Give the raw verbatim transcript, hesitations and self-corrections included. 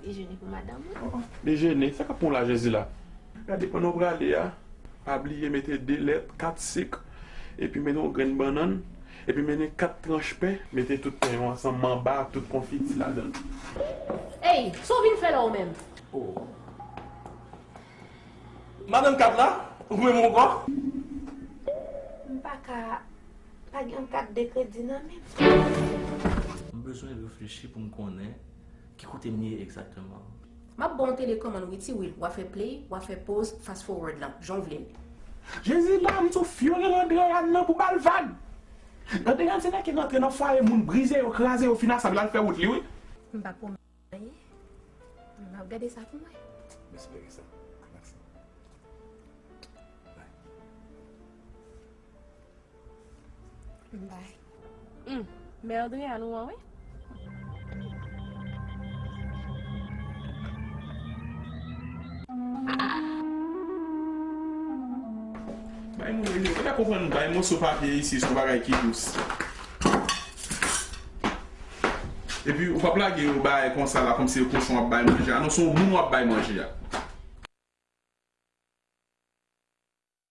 Dejene pou madanm mwen. Oh, oh, dejene? Sa k ap pran w la, Jezi la? Gade pandan w prale a, pa bliye mete de lèt, kat sik, epi mete yon grenn bannann, epi mete kat tranch pen, mete tout pen yo ansanm, manba ak tout konfiti ladan l. Ey, sa w vin fè la ou menm? Oh. Madanm Kat la, ou menm ankò? M pa ka, pa gen kat de kredi nan men m. M bezwen reflechi pou m konnen ki kote m ye egzakteman. M ap ba w telekomann wi, Ti Will. W a fè play, w a fè pause, fast forward lan, jan w vle l. Jezi la, m sou fyòl Andréane nan pou ba l vag. Andréane se nèg ki rantre nan fwaye moun, brize yo, kraze yo, fin a sa, l al fè wout li wi. M pa pwomèt anyen. M ap gade sa pou mwen. M espere sa. Mèsi. Bye. Bye. Hmm. Men Andréane ou an wi. Bay moun yo, ou ta konprann bay moso papye isi, se yon bagay ki dous. Epi ou p ap lage yo bay konsa la, kòmsi se kochon w ap bay manje a. Non, se yon moun w ap bay manje a.